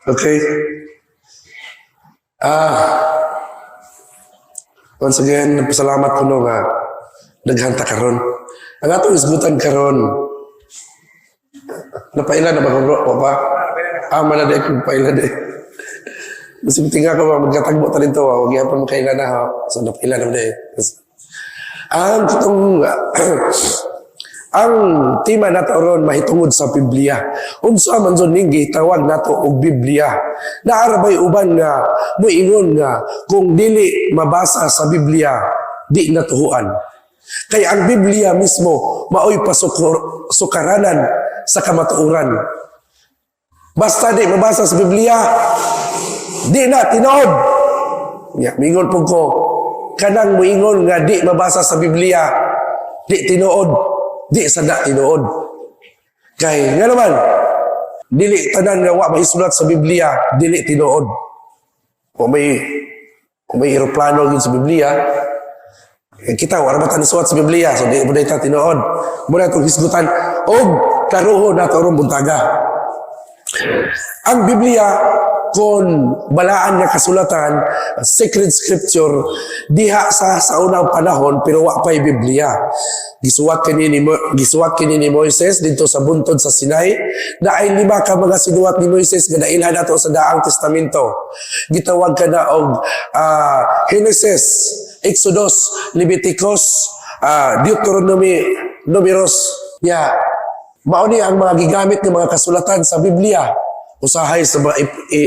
Okay. Once again, nagpasalamat ko no nga daghan ta karon. Ang atong isgutan karon, napaila na ba ko, bro? Wa pa? Ah, mana di ko paila di. Basig tinga ko ba magkatagbo ta dito, ah. Wag gyapon makaila na ha. So napaila na di. Ang katong ang tema nato ron mahitungod sa Biblia. Unsa man jud ning gitawag nato og Biblia? Naa ra bay uban nga moingon nga kung dili mabasa sa Biblia, di natuhuan. Kay ang Biblia mismo maoy pasukaranan sa kamatuoran. Basta di mabasa sa Biblia, di na tinuod. Ya, mingon po ko, kanang moingon nga di mabasa sa Biblia, di tinuod, di sada tinuod. Kay nga naman, dili tanan nga wa mahisulat sa Biblia, dili tinuod. Kung may eroplano gyud sa Biblia, eh, kita wala ba ta nisuwat sa Biblia, so di mo ta tinuod. Muna itong hisgutan og klarohon nato aron buntaga. Ang Biblia kon balaan nga kasulatan, sacred scripture, diha sa unang panahon pero wa pa'y Biblia. Gisuwat kini ni Moises didto sa buntod sa Sinai. Naay lima ka mga sinuwat ni Moises nga nailhan nato sa Daang Testamento. Gitawag kana og Genesis, Exodus, Leviticus, Deuteronomy, Numeros. Ya, mao ni ang mga gigamit ng mga kasulatan sa Biblia. Usahay sa mga,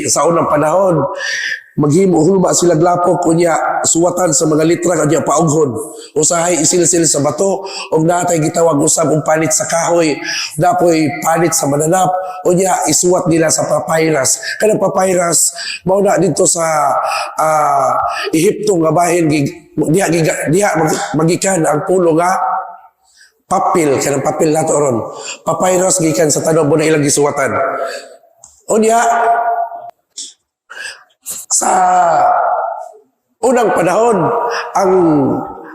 sa unang panahon, maghimo hulma sila lapok, unya suwatan sa mga litra, unya paughon. Usahay isilsil sa bato ug natay gitawag usab og panit sa kahoy, dapoy panit sa mananap, unya isuwat nila sa papyrus. Kanang papyrus mao na didto sa Ehipto nga bahin diha magikan ang pulo nga papel, kanang papel nato ron. Papyrus gikan sa tanom mo na ilang gisuwatan. Unya, sa unang panahon,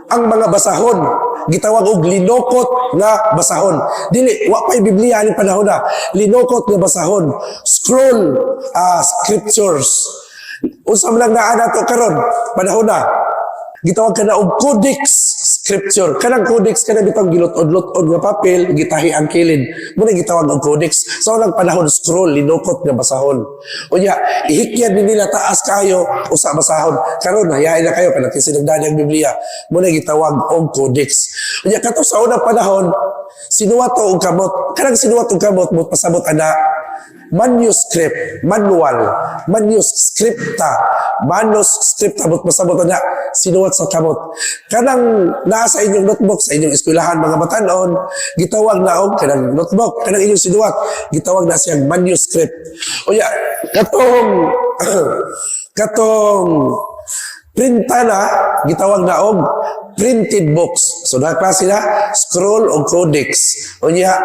ang mga basahon gitawag og linokot nga basahon. Dili wa pa'y Biblia ani panahon na. Linokot nga basahon, scroll scriptures. Unsa man lang naa nato karon panahon na? Gitawag kana og codex scripture. Kanang codex, kanang bitong gilutod-lutod nga papel, gitahi ang kilid. Muna gitawag og codex. Sa unang panahon, scroll, linukot nga basahon. Unya, ihikyan ni nila taas kayo usa basahon. Karon hayain na kayo kanang kasi nagdani ang Biblia. Muna gitawag og codex. Unya kato sa unang panahon, sinuwat to og kamot. Kanang sinuwat og kamot mo pasabot ana manuscript, manual, manuscripta, manuscripta, but masabot na sinuwat sa kamot. Kanang naa sa inyong notebook, sa inyong eskwelahan, mga batanon, gitawag na og kanang notebook, kanang inyong sinuwat, gitawag na siyang manuscript. Unya, katong printa na, gitawag na og printed books. So, na klase na, scroll o codex. Unya,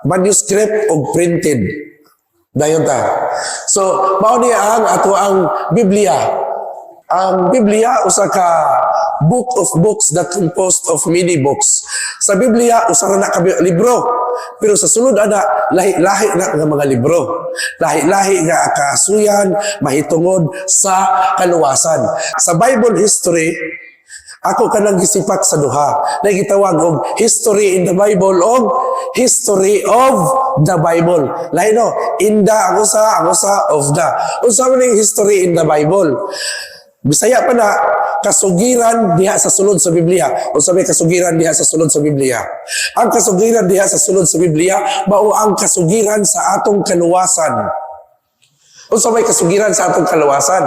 manuscript o printed. Dayon ta. So, mao ni ang ato ang Biblia. Ang Biblia usa ka book of books that composed of many books. Sa Biblia usa ra na ka libro. Pero sa sulod ana lahi-lahi na nga mga libro. Lahi-lahi nga kasuyan mahitungod sa kaluwasan. Sa Bible history, ako kanang gisipak sa duha. Na gitawag og history in the Bible og history of the Bible. Lahi no, in the ang usa, of the. Unsa man ning history in the Bible? Bisaya pa na kasugiran diha sa sulod sa Biblia. Unsa may kasugiran diha sa sulod sa Biblia? Ang kasugiran diha sa sulod sa Biblia mao ang kasugiran sa atong kaluwasan. Unsa may kasugiran sa atong kaluwasan?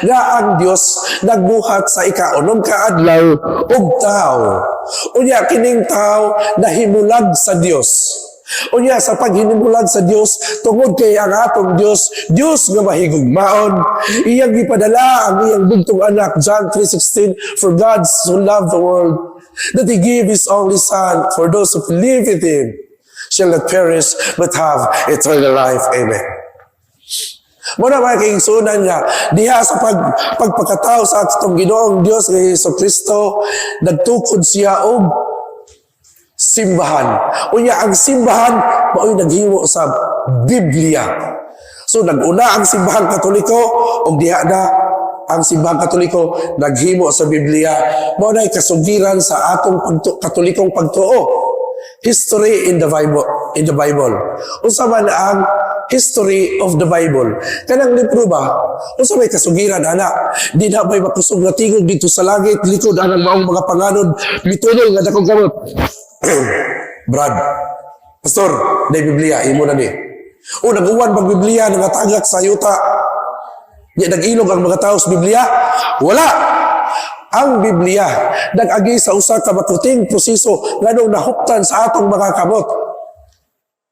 Nga ang Dios nagbuhat sa ikaunom ka adlaw og tao. Unya kining tao nahimulag sa Dios. Unya sa paghimulag sa Dios, tungod kay ang atong Dios, Dios nga mahigugmaon, iyang gipadala ang iyang bugtong anak. John 3:16, "For God so loved the world that He gave His only Son, for those who believe in Him shall not perish but have eternal life." Amen. Muna mga kaigsunan nga, diha sa pagpakatao sa atong Ginoong Dios nga Hesus Kristo, nagtukod siya og simbahan. Unya ang simbahan mao'y naghimo sa Biblia. So nag-una ang Simbahang Katoliko ug diha na ang Simbahang Katoliko naghimo sa Biblia. Mao nay kasugiran sa atong Katolikong pagtuo. History in the Bible, in the Bible. Unsa man ang history of the Bible? Kanang libro ba? Unsa may kasugiran ana? Di na may makusog nga tingog dito sa langit likod anang maong mga panganod mitunol nga dakong kamot. Brad, Pastor, na Biblia, imo na ni. O nag-uwan pag Biblia nga tagak sa yuta. Di nag-ilog ang mga tao sa Biblia? Wala. Ang Biblia nag-agi sa usa ka makuting proseso nganong nahuptan sa atong mga kamot.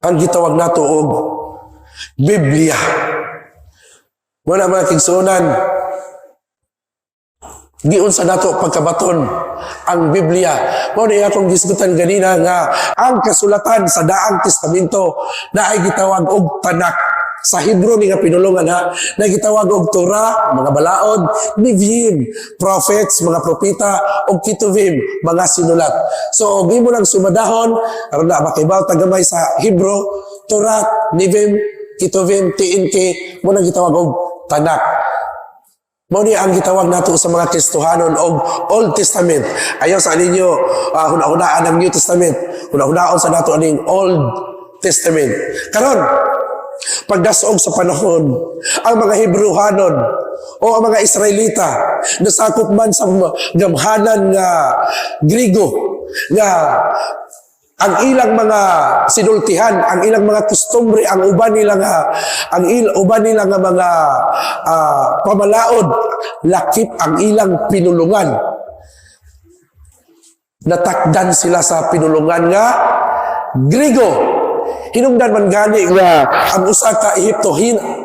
Ang gitawag nato og Biblia. Wala, mga kaigsuonan, giunsa nato pagkabaton ang Biblia? Mao na akong gisgutan ganina nga ang kasulatan sa Daang Testamento na ay gitawag og Tanak. Sa Hebrew ni nga pinulungan ha, na gitawag og Torah, mga balaod, Nevi'im, prophets, mga propeta, og Ketuvim, mga sinulat. So, og imo lang sumadahon, aron na makibaw ta gamay sa Hebrew, Torah, Nevi'im, Ketuvim, TNK, mao na gitawag og Tanak. Mao ni ang gitawag nato sa mga Kristohanon og Old Testament. Ayaw sa ninyo huna-hunaan ang New Testament. Huna-hunaon sa nato aning Old Testament. Karon, pagdasog sa panahon, ang mga Hebrehanon o ang mga Israelita nasakop man sa gamhanan nga Grigo nga ang ilang mga sinultihan, ang ilang mga kostumbre, ang uban nila nga ang uban nila nga mga pamalaod, lakip ang ilang pinulungan. Natakdan sila sa pinulungan nga Grigo. Hinungdan man gani nga ang usa ka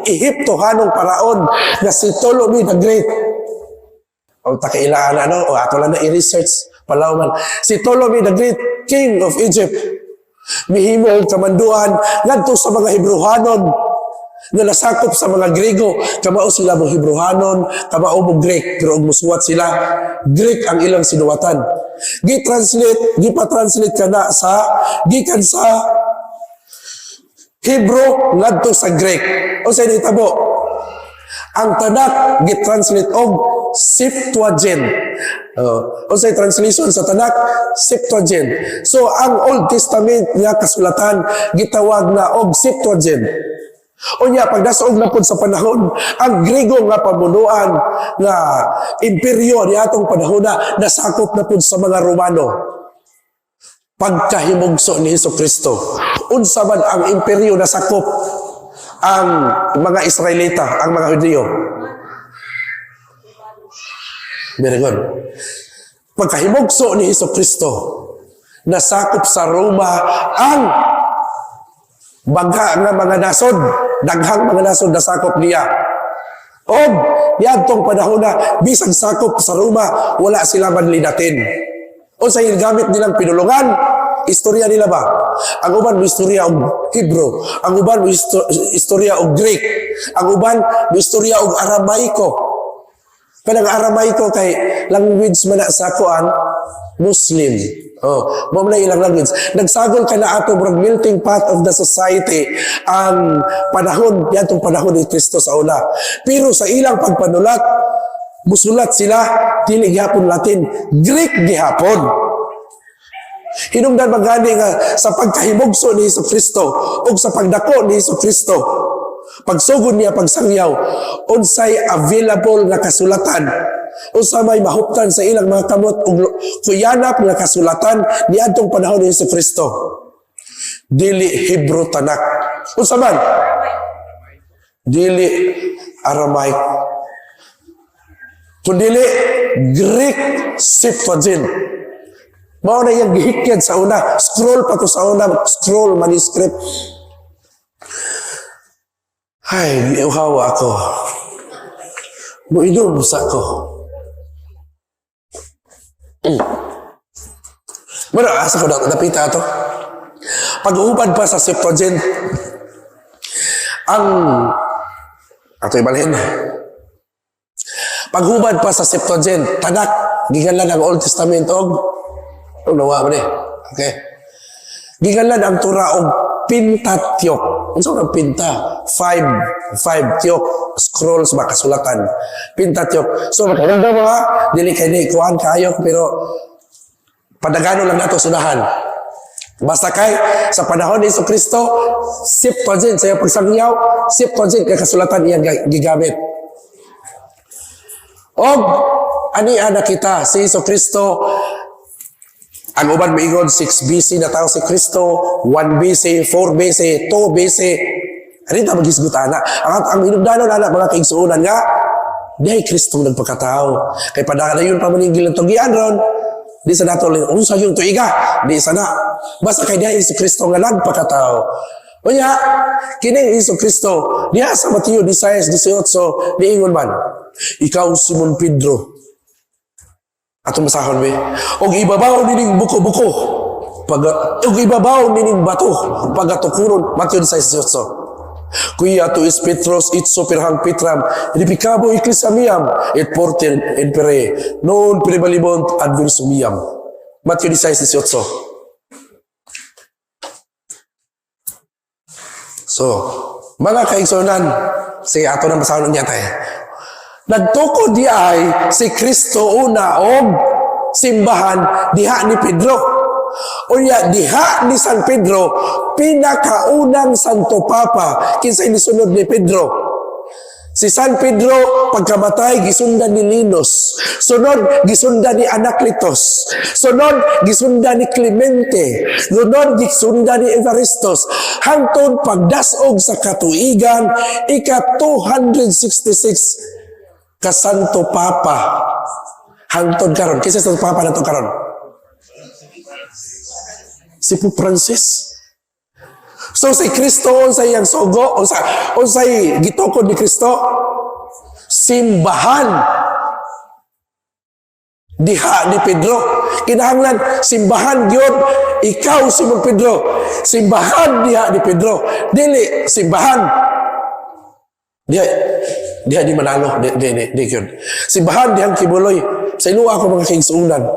Ehiptohanong paraon nga si Ptolemy the Great. O takailaan ano, o ato lang na i-research palaw man. Si Ptolemy the Great, King of Egypt, mihimo og kamanduan ngadto sa mga Hebrehanon nga nasakop sa mga Griego. Kamao sila mo Hebrehanon, kamao mo Greek, pero og musuwat sila, Greek ang ilang sinuwatan. Gi-translate, gipa-translate kana sa gikan sa Hebrew ngadto sa Greek. Unsay nahitabo? Ang Tanak gi-translate og Septuagint. Unsay translation sa Tanak? Septuagint. So ang Old Testament nga kasulatan gitawag na og Septuagint. Unya, pagdasog na pud sa panahon, ang Grigo nga pamunuan nga imperyo ni atong panahona nasakop na pud sa mga Romano. Pagkahimugso ni Hesus Kristo, unsa man ang imperyo nasakop ang mga Israelita, ang mga Hudiyo? Very good. Pagkahimugso ni Hesus Kristo, nasakop sa Roma ang baga nga mga nasod, daghang mga nasod nasakop niya. Og niadtong panahon na bisag sakop sa Roma, wala sila manlinatin. O sa gamit nilang pinulungan, istorya nila ba? Ang uban mo istorya og Hebrew, ang uban mo istorya og Greek, ang uban mo istorya og Aramaiko. Kanang Aramaiko kay language man na sa kuan Muslim. Oh, mao man na ilang language. Nagsagol ka na ato murag melting pot of the society ang panahon, yatong panahon ni Kristo sa una. Pero sa ilang pagpanulat, musulat sila dili gihapon Latin, Greek gihapon. Hinungdan magani nga sa pagkahimugso ni Hesus Kristo ug sa pagdako ni Hesus Kristo, pagsugod niya pagsangyaw, unsay available nga kasulatan? Unsa may mahuptan sa ilang mga kamot ug kuyanap nga kasulatan niadtong panahon ni Hesus Kristo? Dili Hebrew Tanak. Unsa man? Dili Aramaic. Kundili Greek Septuagint. Mao na iyang gihikyad sa una. Scroll pa to sa una. Scroll, manuscript. Ay, giuhawa ako. Muinom sa ko. Bueno, asa ko na napita ato? Pag-uban pa sa Septuagint, ang ato ibalhin. Paghubad pa sa Septuagint, Tanak, giganlan ang Old Testament og oh, nawa man eh. Okay. Giganlan ang Torah og Pentateuch. Unsa man Penta? Five, five tiyok scrolls ba, kasulatan. Pentateuch. So makaganda mga dili kay ni kuan kayo, pero padagano lang nato sudahan. Basta kay sa panahon ni Kristo, Septuagint sa iyang pagsangyaw, Septuagint kay kasulatan iyang gigamit. Og ani ana kita si Hesus Kristo, ang uban miingon 6 BC na tao si Kristo, 1 BC, 4 BC, 2 BC. Ani ta maghisgot ana. Ang hinugdanon ana, mga kaigsuonan, nga diay Kristo nagpakatao. Kay padagayon pa man yung gilantugian ron, di sa nato unsa yung tuiga, di sa na. Basta kay diay si Kristo nga nagpakatao. Unya, kini Hesus Kristo, diha sa Mateo 16:18, niingon man, "Ikaw Simon Pedro," atong basahon be, "og ibabaw nining buko-buko, pag og ibabaw nining bato, pagatukuron." Mateo 16:18. "Quia tu es Petrus et super hanc petram aedificabo ecclesiam meam et portae inferni non praevalebunt adversum eam." Mateo 16:18. So, mga kaigsunan, sige, ato nang basahon unya tayo. Nagtukod di ay si Kristo una og simbahan diha ni Pedro. Unya diha ni San Pedro, pinakaunang Santo Papa kinsay nisunod ni Pedro. Si San Pedro pagkamatay, gisundan ni Linus. Sunod, gisundan ni Anacletus. Sunod, gisundan ni Clemente. Sunod, gisundan ni Evaristos. Hangtod pagdasog sa katuigan, ika 266 ka Santo Papa. Hangtod karon. Kinsa Santo Papa nato karon? Si Pope Francis. So si Kristo, unsay iyang sugo, unsay gitukod ni Kristo? Simbahan. Diha ni Pedro. Kinahanglan simbahan gyud, ikaw Simon Pedro. Simbahan diha ni Pedro. Dili simbahan diha diha di Manalo, di di di, di gyud. Simbahan dihang Quiboloy. Sa iluwa ako, mga kaigsuonan.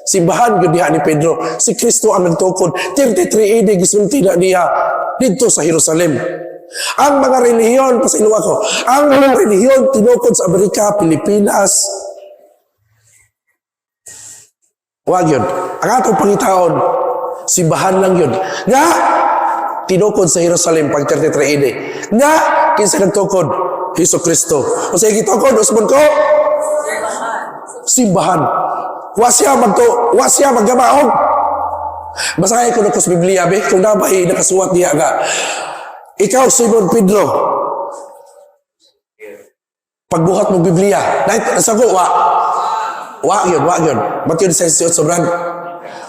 Simbahan gyud diha ni Pedro. Si Kristo ang nagtukod. 33 AD gisulti na niya didto sa Jerusalem. Ang mga relihiyon, pasayloa ko, ang mga relihiyon tinukod sa Amerika, Pilipinas, wag yun. Ang atong pangitaon, simbahan lang yun. Nga, tinukod sa Jerusalem pag 33 AD. Nga, kinsa nagtukod? Hesus Kristo. O sa gitukod, usbon ko? Simbahan. Wa siya maggamaog. Basahin ko na ko sa Biblia, be, kung nabay nakasuwat diha nga, "Ikaw, Simon Pedro," pagbuhat mo Biblia, dahil sa ko, wa. Wa yun, wa yun. Mateo 18, Brad.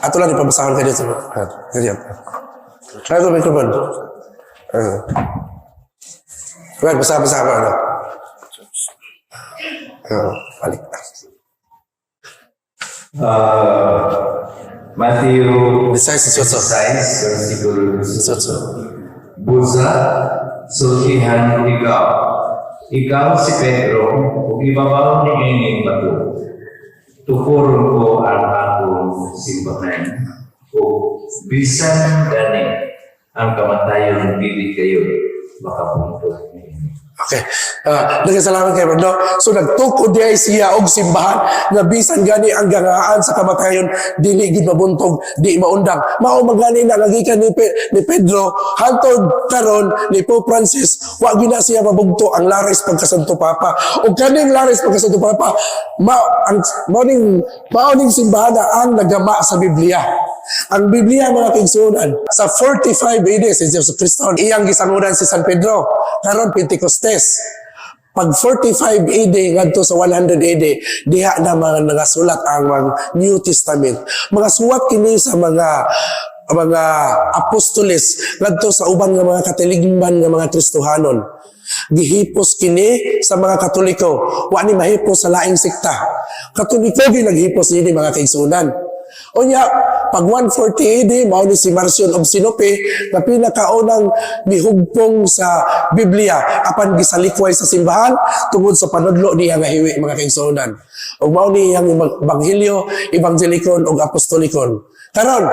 Ato lang ipabasahon kayo dito. Ganyan. Kaya ko microphone. Brad, basa, basa ko. Ano? Balik. Matthew 16:18. 16, versikulo 18. Busa, sultihan ikaw. Ikaw si Pedro, ug ibabaw niining bato. Tukuron ko ang akong simbahan. Ug bisan gani ang kamatayon dili kayo makabuntog niini. Okay. Salamat kay Brad. So nagtukod di ay siya og simbahan nga bisan gani ang gangaan sa kamatayon dili gid mabuntog, di maundang. Mao man gani na nga gikan ni Pedro hantod karon ni Pope Francis, wa gina siya mabugto ang laris pagkasanto Papa. Ug kaning laris pagkasanto Papa, ma ang mao ning simbahan na ang nagama sa Biblia. Ang Biblia, mga kaigsuonan, sa 45 AD, si Jesus Cristo, iyang gisangunan si San Pedro, karon Pentecostes. Pag 45 AD ngadto sa 100 AD, diha na mga nagasulat ang mga New Testament. Mga suwat kini sa mga apostoles ngadto sa uban nga mga katiligman nga mga Kristohanon. Gihipos kini sa mga Katoliko. Wa ni mahipos sa laing sekta. Katoliko gyud naghipos niini, mga kaigsuonan. Unya, pag 140 AD, mao ni si Marcion of Sinope na pinakaunang mihugpong sa Biblia apan gisalikway sa simbahan tungod sa panudlo niya nga hiwi, mga kaigsuonan. Ug mao ni iyang ebanghelyo, evanghelikon ug apostolikon. Karon,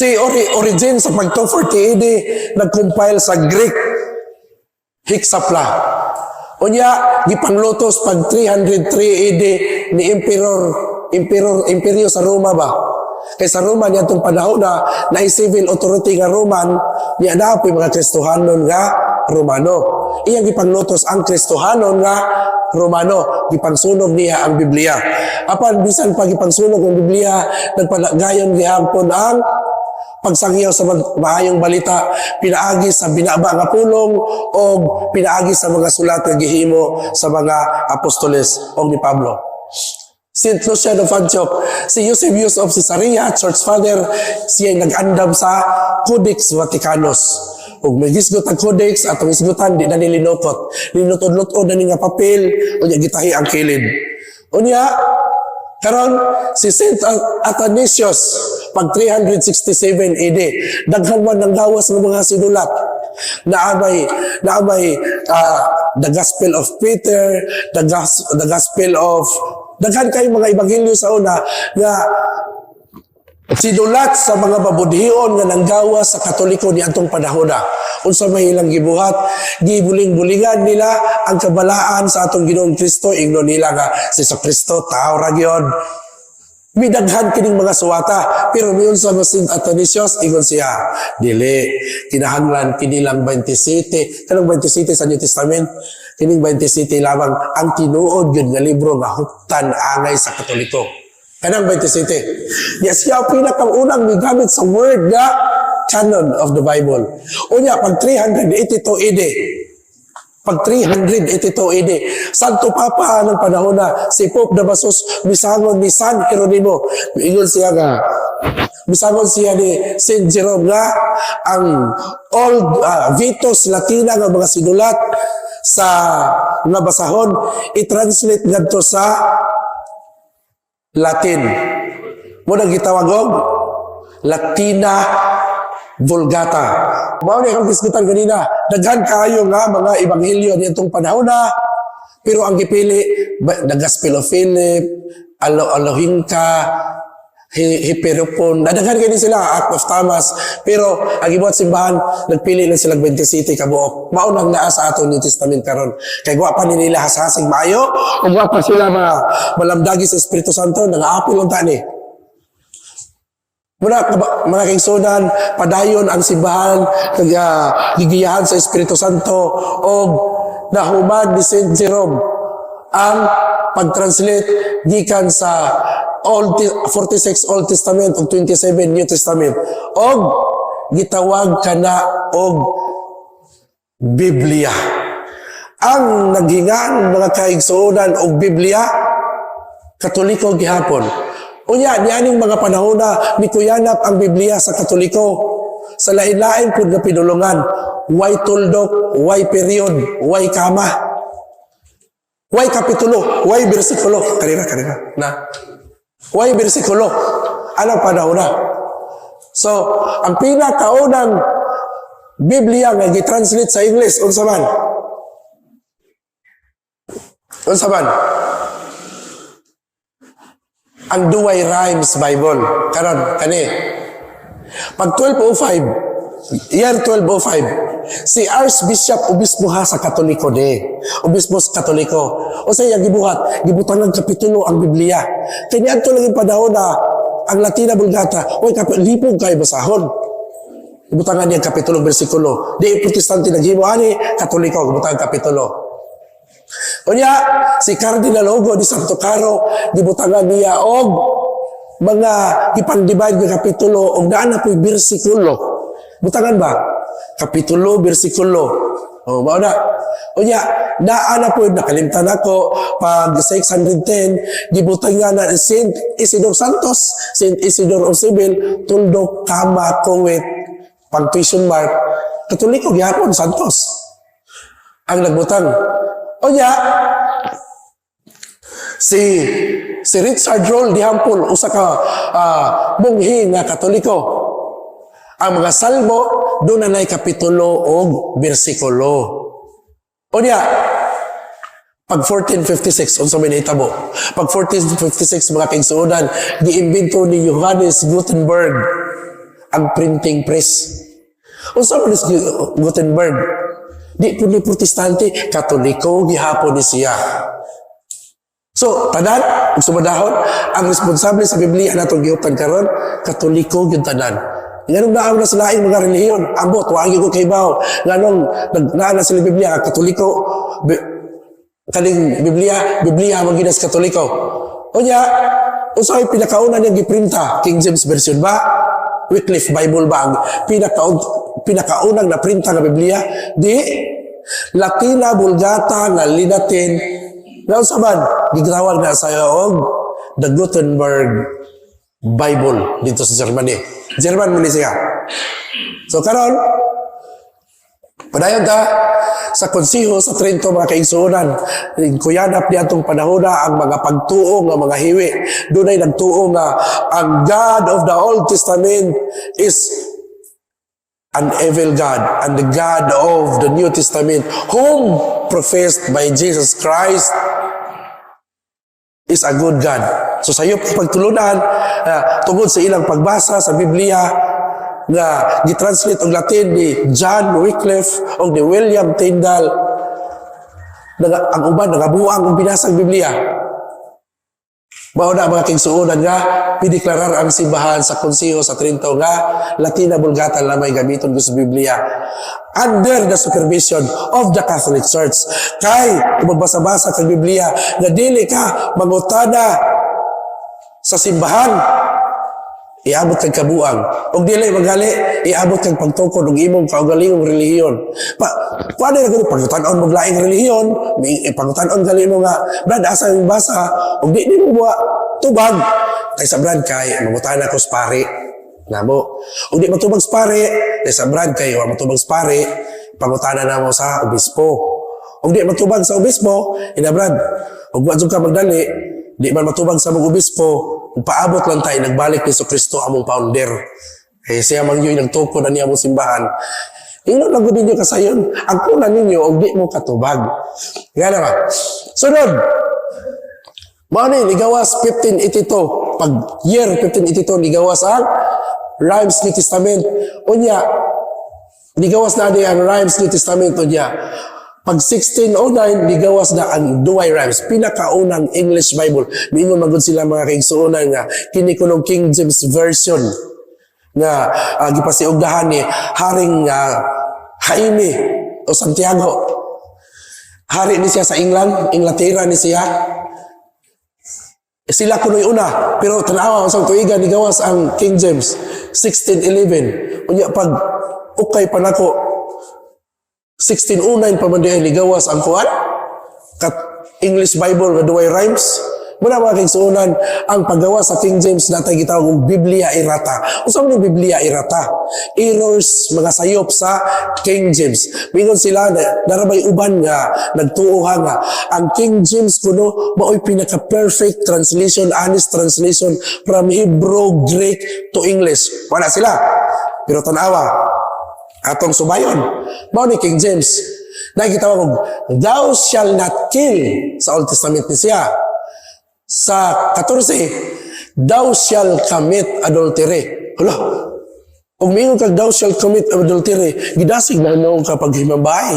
Si Origen sa pag 240 AD nag-compile sa Greek Hexapla. Unya, gipanglutos pag 303 AD ni Emperor Imperyo sa Roma ba? Kay sa Roma niya panahon na na civil authority nga Roman, niya na po'y mga Kristohanon nga Romano. Iyang gipanglutos ang Kristohanon nga Romano, gipangsunog niya ang Biblia. Apan bisan pa gipangsunog ang Biblia, nagpadayon gihapon ang pagsangyaw sa maayong balita pinaagi sa binaba nga pulong o pinaagi sa mga sulat nga gihimo sa mga apostoles o ni Pablo. Saint Lucian of Antioch, si Eusebius of Caesarea, Church Father, siya nag-andam sa Codex Vaticanus. Ug may gisgot ang codex, atong isgutan, di na nilinukot. Linutod-lutod na ni nga papel, unya gitahi ang kilid. Unya, karon si Saint Athanasius pag 367 AD, daghan man ng gawas ng mga sinulat. Naamay the Gospel of Peter, the Gospel of daghan kay mga ebanghelyo sa una nga sinulat sa mga mabudhion nga nanggawa sa Katoliko ni atong panahona. Unsa may ilang gibuhat, gibuling-bulingan nila ang kabalaan sa atong Ginoong Kristo, ingnon nila nga si Kristo tao ra gyud. Midaghan kining mga suwata, pero miun sa Saint Athanasius, ingon siya, dili, kinahanglan kinilang 27, kanang 27 sa New Testament, kining 27 lamang ang tinuod gyud nga libro nga huptan angay sa Katoliko. Kanang 27. Niya siya ang pinakaunang migamit sa word nga canon of the Bible. Unya, pag 382 AD, pag 382 AD, Santo Papa ng panahon na si Pope Damasus misangon ni San Jeronimo. Ingon siya nga, misangon siya ni Saint Jerome nga ang old Vetus Latina nga mga sinulat sa nga basahon i-translate ngadto sa Latin. Mao nang gitawag og Latina Vulgata. Mao ni akong gisgutan ganina. Daghan kaayo nga mga ebanghelyo niadtong panahon na, pero ang gipili the Gospel of Philip, Alo Alohinka, Hiperopon, daghan kini sila, Act of Thomas. Pero ang gibuhat simbahan, nagpili lang sila 27 ka buok. Mao nang naa sa atong New Testament karon. Kay wa pa ni nila hasasig maayo, ug wa pa sila mga malamdagi sa Espiritu Santo, nangaapil unta ni. Muna, mga kaigsunan, padayon ang simbahan, kag gigiyahan sa Espiritu Santo, o nahuman ni Saint Jerome ang pag-translate gikan sa 46 Old Testament ug 27 New Testament og gitawag kana og Biblia. Ang naghingan, mga kaigsuonan, og Biblia, Katoliko gihapon. Unya, nianing mga panahon na mikuyanap ang Biblia sa Katoliko sa lain-lain pud nga pinulungan. Way tuldok, way period, way comma. Way kapitulo, way bersikulo. Kanina, kanina. Na. Way bersikulo. Anong panahon na? So, ang pinakaunang Biblia nga gi-translate sa English, unsa man? Unsa man? Ang Douay Rheims Bible. Karon, kani. Pag 1205, year 1205, si Archbishop obispo ha sa Katoliko de. Obispo sa Katoliko. O sa iya gibuhat, gibutan ng kapitulo ang Biblia. Kaya niadto lang yung panahon na ang Latina Vulgata, oy, lipog kay basahon. Gibutangan niya ang kapitulo, bersikulo. Di Protestante naghimo ani, Katoliko, gibutangan kapitulo. Unya, si Cardinal Ugo di Santo Caro, gibutangan niya og mga gipang-divide nga kapitulo og naa na po'y bersikulo. Butangan ba? Kapitulo, bersikulo. O, mao na. Unya, naa na po, nakalimtan ako, pag 610, gibutangan na Saint Isidore Santos, Saint Isidore of Seville, tuldok, comma, kuwit, punctuation mark, Katoliko gihapon, Santos ang nagbutang. Unya, si si Richard Rolle di Hampol, usa ka monghe nga Katoliko. Ang mga salmo doon na kapitulo og bersikulo. Unya, pag 1456, unsa may nahitabo? Pag 1456, mga kaigsuonan, giimbento ni Johannes Gutenberg Ang printing press. Unsa man is Gutenberg? Di po ni Protestante, Katoliko gihapon ni siya. So, tanan, ug sumadahon, ang responsable sa Biblia natong gihuptan karon, Katoliko gyud tanan. Nganong naa na sa laing mga relihiyon, ambot, wa gyud ko kahibaw. Nganong naa na sila Biblia, Katoliko, kaning Biblia, Biblia man gyud sa Katoliko. Unya, unsay pinakauna niyang giprinta? King James Version ba? Wycliffe Bible ba ang pinakaunang naprinta nga Biblia? Di Latina Vulgata nga Linatin nga unsa man gitawag na sa og the Gutenberg Bible dito sa Germany. German man ni siya. So karon, padayon ta sa Konseho sa Trento, mga kaigsuonan. Kuyanap niadtong panahona ang mga pagtuo nga mga hiwi. Dunay nagtuo nga ang God of the Old Testament is an evil God and the God of the New Testament, whom professed by Jesus Christ, is a good God. So sayop pagtulunan, tungod sa ilang pagbasa sa Biblia nga gitranslate og Latin ni John Wycliffe o ni William Tyndale, ang uban nagabuang og binasang Biblia. Mao na, mga kaigsuonan, nga pideklarar ang simbahan sa Konseho sa Trento nga Latina Vulgata lamay gamiton sa Biblia under the supervision of the Catholic Church. Kay kung magbasa-basa kang Biblia nga dili ka mangutana sa simbahan, iabot kag kabuang. Ug dili magali, iabot kag pagtukod og imong kaugalingong relihiyon. Pa kuan na gud pangutan-on mo laing relihiyon, may pangutan-on gali mo nga, "Brad, asa yung basa?" Ug di nimo mo tubag. Kay sa brad, kay mangutana ko sa pare namo. Ug di matubag sa pare, kay sa brad, kay wa matubag sa pare, pangutana namo sa obispo. Ug di matubag sa obispo, ina brad, ug wa jud ka magdali, di man matubag sa mong obispo, ug paabot lang tayo, nagbalik ni Kristo among founder. Kaya siya man yun nagtukod na niya among simbahan. Ingnon lang gud ninyo kasayon, ang kunan ninyo og di mo katubag. Nga na ba? Sunod, mao ni nigawas 1582, pag year 1582 nigawas ang Rheims New Testament. Unya, nigawas na ni ang Rheims New Testament. Unya, pag 1609 nigawas na ang Douay Rheims, pinakaunang English Bible. Miingon man gud sila, mga kaigsuonan, nga kini kunong King James Version nga gipasiugdahan ni Haring Jaime o Santiago. Hari ni siya sa England, Inglaterra ni siya. Sila kuno'y una, pero tanawa sa tuiga ni gawas ang King James 1611. Unya pag ukay pa nako, 1609 pa man diay ni gawas ang kuan kat English Bible nga Douay Rheims. Muna, mga kaigsuonan, ang paggawa sa King James natay gitawag og Biblia Errata. Unsa man yung Biblia Errata? Errors, mga sayop sa King James. Mingon sila na narabay uban nga nagtuo ha nga ang King James kuno maoy pinaka perfect translation, honest translation from Hebrew, Greek to English. Wala sila. Pero tanawa, atong subayon. Mao ni King James. Nakita og "Thou shall not kill" sa Old Testament ni siya. Sa 14, "Thou shall commit adultery." Hala, ug mingon kag "Thou shall commit adultery," gidasig na noo ka paghimabay.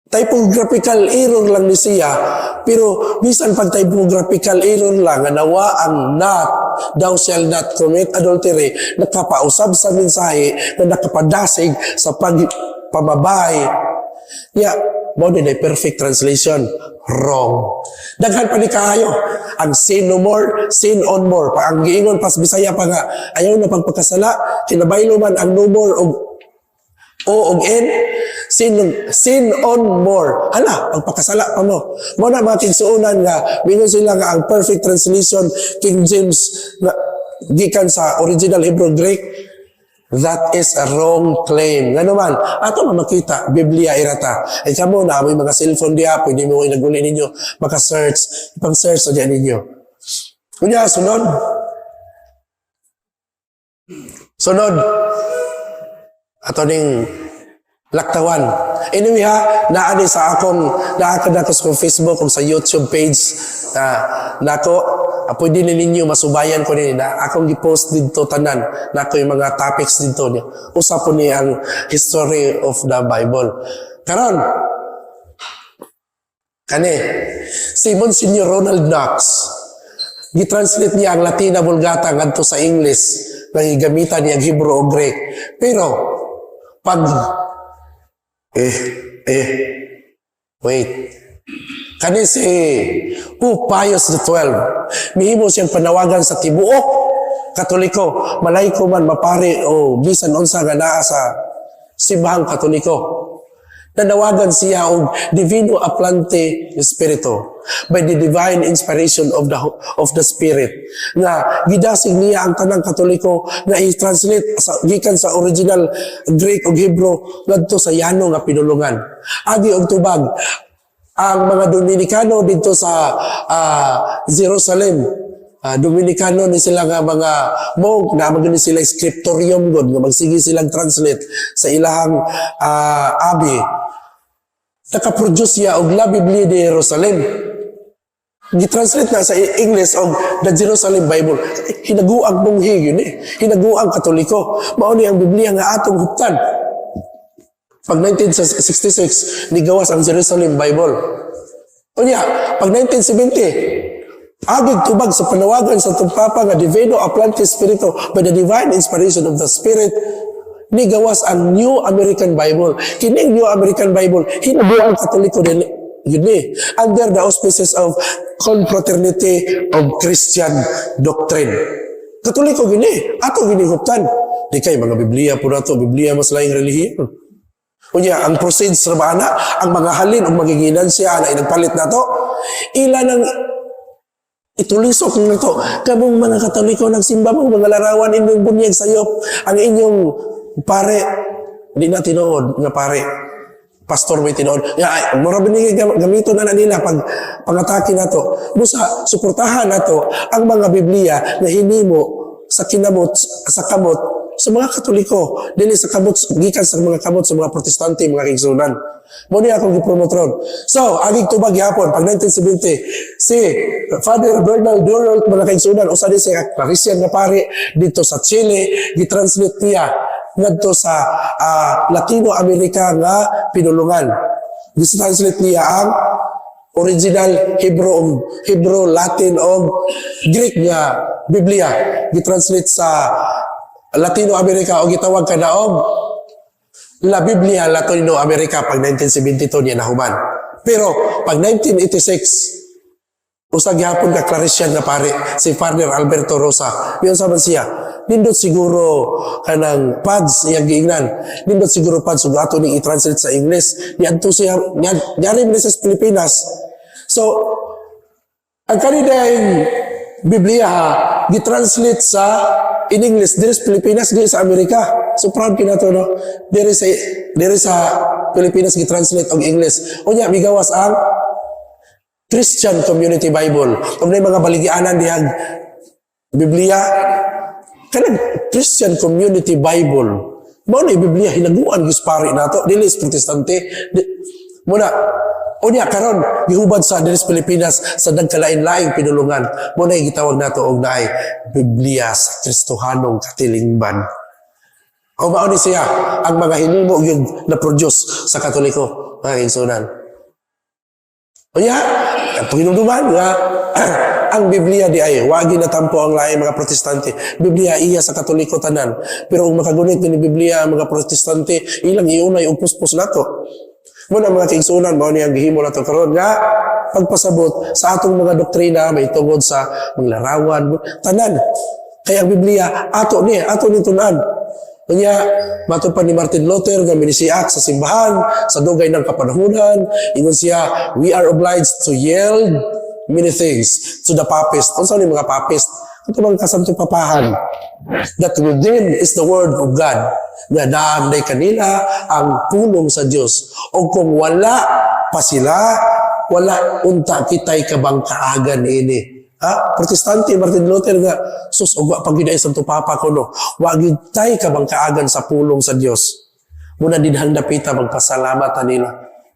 Typographical error lang ni siya, pero bisan pag typographical error lang, nga nawa ang "not," "Thou shall not commit adultery," nakapausab sa mensahe na nakapadasig sa pagpamabay. Ya, mao din ay perfect translation. Wrong. Daghan pa ni kaayo. Ang "sin no more," "sin on more." Pa ang giingon pas Bisaya pa nga, ayaw na pagpakasala, kinabaylo man ang "no more" og O og N, "sin, sin on more." Hala, pagpakasala pa mo. Mo na, mga kaigsuonan, nga, mingon sila nga ang perfect translation, King James, nga, gikan sa original Hebrew, Greek, that is a wrong claim. Nga naman, ato man makita, Biblia Errata. Ay kamo na, may mga cellphone diya, pwede mo inaguli ninyo, maka-search, ipang-search sa diyan ninyo. Kunya, sunod. Sunod. Ato ning laktawan. Anyway ha, naa ni sa akong, naa ka na ko sa akong Facebook o sa YouTube page na nako. Pwede ni ninyo masubayan ko ni na akong gi-post didto tanan na ako yung mga topics didto niya. Usa po ni ang history of the Bible. Karon, kani si Monsignor Ronald Knox, gitranslate niya ang Latina Vulgata ngadto sa English nga gamitan niya ang Hebrew o Greek. Pero pag wait. Kani si Pope Pius XII, mihimo siyang panawagan sa tibuok Katoliko, malayko man, mapari o bisan unsa nga naa sa simbahang Katoliko. Nanawagan siya og Divino Afflante Spirito, by the divine inspiration of the Spirit, nga gidasig niya ang tanang Katoliko nga i-translate sa gikan sa original Greek ug Hebrew ngadto sa yano nga pinulungan. Agi og tubag, ang mga Dominikano dito sa Jerusalem, Dominikano ni sila nga mga monk na mag ni sila scriptorium god nga magsige silang translate sa ilahang abbey. Nakaproduce siya og La Biblia de Jerusalem. Gitranslate na sa English og The Jerusalem Bible. Hinaguang monghe yun eh. Hinaguang Katoliko. Mao ni ang Biblia nga atong huptan. Pag 1966, nigawas ang Jerusalem Bible. Unya, pag 1970, agig tubag sa panawagan sa atong Papa nga Divino Afflante Spirito, by the divine inspiration of the Spirit, nigawas ang New American Bible. Kining New American Bible, hinaguang Katoliko din yun eh. Under the auspices of Confraternity of Christian Doctrine. Katoliko gini, ato gini huptan. Di kay mga Biblia po nato, Biblia mas laing relihiyon. Unya, ang proceeds sa ana, ang mga halin o magiginan siya na inagpalit nato, ila nang itulisok nito. Kamong mga Katoliko, nagsimba mo, mga larawan, inyong bunyag sayop, ang inyong pare, di na tinuod nga pare. Pastor may tinuod. Ya, ay, mura ba ni gamito na nila pag pangatake nato. Busa, suportahan nato ang mga Biblia na hinimo sa kinamot, sa kamot sa mga Katoliko, dili sa kamot gikan sa mga kamot sa mga Protestante, mga kaigsunan. Mo ni akong gipromote ron. So, agig tubag gihapon pag 1970, si Father Bernal Duralt, mga kaigsunan, usa din siya Claretian nga pare dito sa Chile, gitranslate niya ngadto sa Latino America nga pinulungan. Gitranslate niya ang original Hebrew og Hebrew, Latin og Greek nga Biblia. Gitranslate sa Latino America og gitawag kana og La Biblia Latino America pag 1972 niya nahuman. Pero pag 1986, usa gihapon ka Claretian nga pare, si Father Alberto Rosa. Miyon sa man siya, nindot siguro kanang pads iyang giingnan. Nindot siguro pads ug ato ning i-translate sa English. Niadto siya niari man sa Pilipinas. So ang kanidang Biblia ha, gitranslate sa in English diri sa Pilipinas, diri sa Amerika. So proud kinato, no. Diri sa Pilipinas gitranslate og English. Unya migawas ang Christian Community Bible. Ug nay mga baligianan dihag Biblia kanang Christian Community Bible. Mao na Biblia hinaguan gyud pari nato, dili is Protestante. Muna unya karon gihubad sa diri sa Pilipinas sa nagkalain-laing pinulungan. Mo na gitawag nato og naay Biblia sa Kristohanong katilingban. O mao ni siya ang mga hinimo yung na-produce sa Katoliko, mga kaigsunan. Unya, ang pahinumduman nga ang Biblia di ay wagi na tampo ang laing mga Protestante. Biblia iya sa Katoliko tanan. Pero kung makagunit ni Biblia ang mga Protestante, ilang iunay og puspos nato. Muna, mga kaigsunan, mao ni ang gihimo nato karon nga pagpasabot sa atong mga doktrina may tungod sa mga larawan, tanan. Kaya ang Biblia ato ni tun-an. Kanya, mato pa ni Martin Luther nga minisiak sa simbahan, sa dugay ng kapanahunan, ingon siya, "We are obliged to yield many things to the papist." Unsa ni mga papist? Ito bang kasanto papahan? "That within is the word of God." Nga naamday kanila ang pulong sa Dios. O kung wala pa sila, wala unta kita'y kabangkaagan ini. Ha? Protestante, Martin Luther nga, sus, ug wa pag gyud ay Santo Papa kuno, wa gyud tay kabangkaagan sa pulong sa Dios. Muna dinhang dapita magpasalamat nila.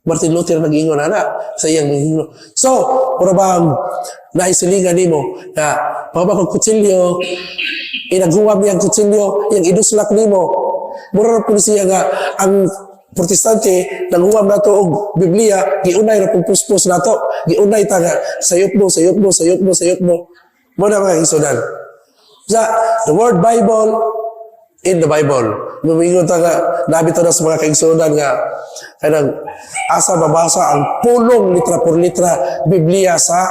Martin Luther nag-ingon ana sa iyang mga. So, mura bang naisilingan nimo na pababa kog kutsilyo, inaghuwam niyang kutsilyo, iyang iduslak nimo. Mura ra pud siya nga ang Protestante nanghuwam nato og Biblia, giunay ra pud puspos nato, giunay ta nga sayop mo, sayop mo, sayop mo, sayop mo. Mo na, mga igsuonan. Sa the word Bible in the Bible. Mumingon ta nga nabi to na sa mga kaigsuonan nga kanang asa mabasa ang pulong litra por litra Biblia sa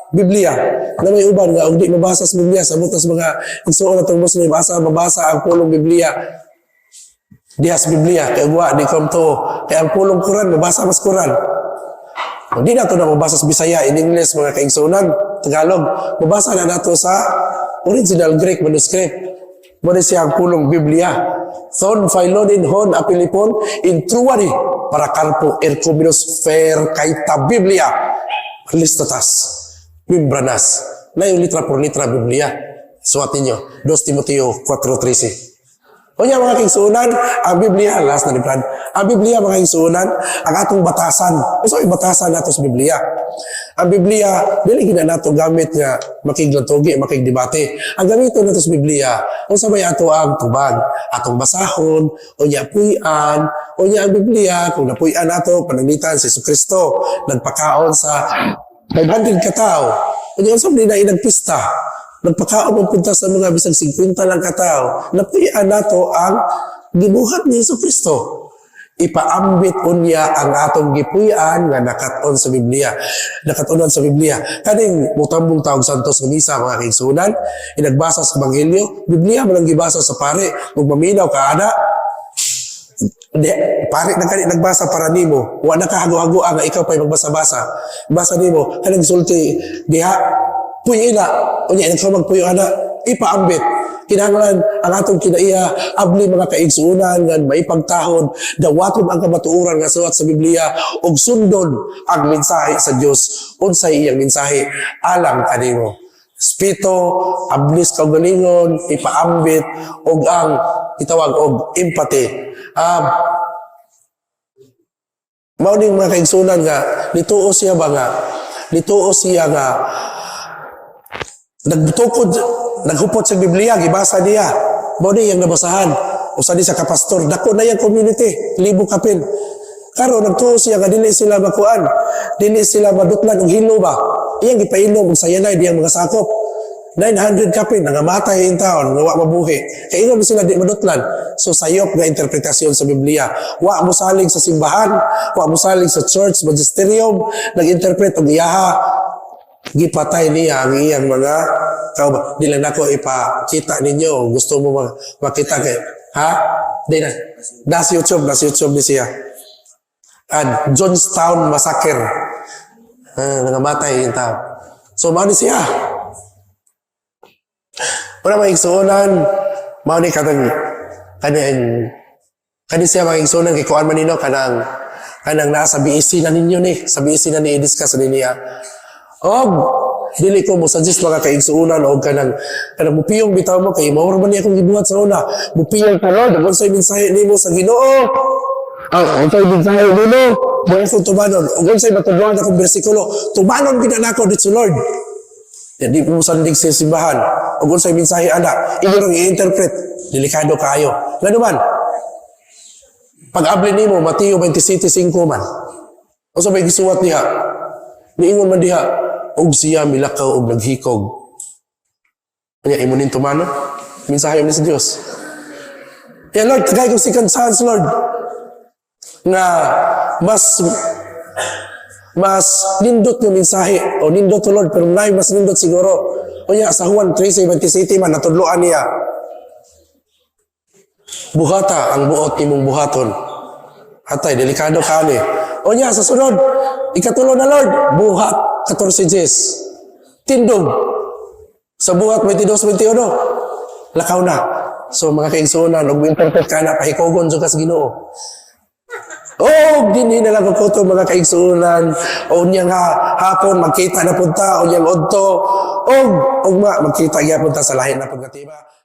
Biblia. Na may uban nga og di mabasa sa Biblia, sa sa mga igsuon natong Muslim, asa mabasa ang pulong Biblia diha sa Biblia? Kay wa di kom to, kay ang pulong Quran mabasa mas Quran. Di na to na mabasa sa Bisaya, in English, mga kaigsuonan, Tagalog, mabasa na nato sa original Greek manuscript. Mo ni siya ang pulong Biblia. Thon phailonin hon apilipon in truari para karpo erkominos fer kaita Biblia. Listatas. Mimbranas. Na yung litra por litra Biblia. Suwat ninyo. 2 Timoteo 4.13. Unya, mga kaigsuonan, ang Biblia, last na ni Brad, ang Biblia, mga kaigsuonan, ang atong batasan. Unsa may batasan nato sa Biblia? Ang Biblia, dili gina nato gamit nga makiglantugi, makigdebate. Ang gamiton nato sa Biblia, unsa may ato ang tubag, atong basahon, unya puy-an, unya ang Biblia, kung napuy-an nato, pananglitan si Kristo, nagpakaon sa 500 ka tao. Unya unsa man na inagpista, nagpakaon mo punta sa mga bisag 50 lang katao, napuy-an nato ang gibuhat ni Hesus Kristo. Ipaambit unya ang atong gipuy-an nga nakat-on sa Biblia. Nakat-onan sa Biblia. Kaning mutambong tawag Santos nga misa, mga kaigsuonan, inagbasa sa Ebanghelyo, Biblia man ang gibasa sa pare. Ug maminaw ka ana, di, pare na kani nagbasa para nimo. Wa na ka hago-hago nga ikaw pa'y magbasa-basa. Basa nimo, kanang sulti diha, puy ina, unya ikaw magpuyo ana, ipaambit. Kinahanglan ang atong kinaiya abli, mga kaigsuonan, nga maipagtahod, dawaton ang kamatuoran nga suwat sa Biblia ug sundon ang mensahe sa Dios, unsay iyang mensahe alang kanimo. Respeto, ablis kaugalingon, ipaambit ug ang gitawag og empathy. Mao ning, mga kaigsuonan, nga nituo siya ba nga nituo siya nga nagtukod, naghupot sa Biblia, gibasa niya. Mao ni iyang nabasahan. Usa ni sa kapastor, dako na iyang community, libo kapin. Karon nagtuo siya nga dili sila makuan, dili sila madutlan og hilo ba. Iyang gipainom og cyanide iyang mga sakop. 900 kapin nangamatay in taon nga wa mabuhi. Kay ingon sila di madutlan. So sayop nga interpretasyon sa Biblia. Wa mo salig sa simbahan, wa mo salig sa church magisterium, nag-interpret og iyaha, gipatay niya ang iyang mga kauban. Di lang nako ipakita ninyo. Gusto mo makita kay ha? Di na. Nasa YouTube ni siya. And Jonestown Massacre. Ah, nangamatay yung tao. So, mao ni siya. Wala, mga igsuonan, mao ni katang kaning kani siya, mga igsuonan, kay kuan man nino kanang nasa BEC na ninyo ni, sa BEC na ni i-discuss ni niya. Og dili ko mo suggest, mga kaigsuonan, og kanang mupiyong bitaw mo kay mao ra man ni akong gibuhat sa una. Mupiyong ka, Lord, ug unsay mensahe nimo sa Ginoo? Ah, unsay mensahe nimo? Mo akong tumanon. Ug unsay matudloan akong bersikulo? Tumanon gid na nako dito, Lord. Ya, di mo sandig sa simbahan. Ug unsay mensahe ana, imo rang i-interpret. Delikado kaayo. Ngano man? Pag-abli nimo Mateo 27:5 man. Unsa may gisuwat niya? Niingon man diha, og siya milakaw og naghikog. Kanya imo nin tumano? Mensahe ni sa Dios. Yeah, Lord, kagay kong second chance, Lord. Nga mas nindot nga mensahe o nindot to, Lord, pero nay mas nindot siguro. Unya sa Juan 13:27 man natudloan niya. Buhata ang buot imong buhaton. Atay, delikado ka ni. Unya sa sunod, ikatulo na, Lord, Buhat 14:10. Tindog. Sa Buhat 22:21. Lakaw na. So mga kaigsuonan, ug interpret ka na, pahikogon jud ka sa Ginoo. Oh, dinhi na lang ko to, mga kaigsuonan. O unyang ha, hapon magkita na punta, unyang udto. Og ugma magkita gyapon ta sa lahi na pud nga tema.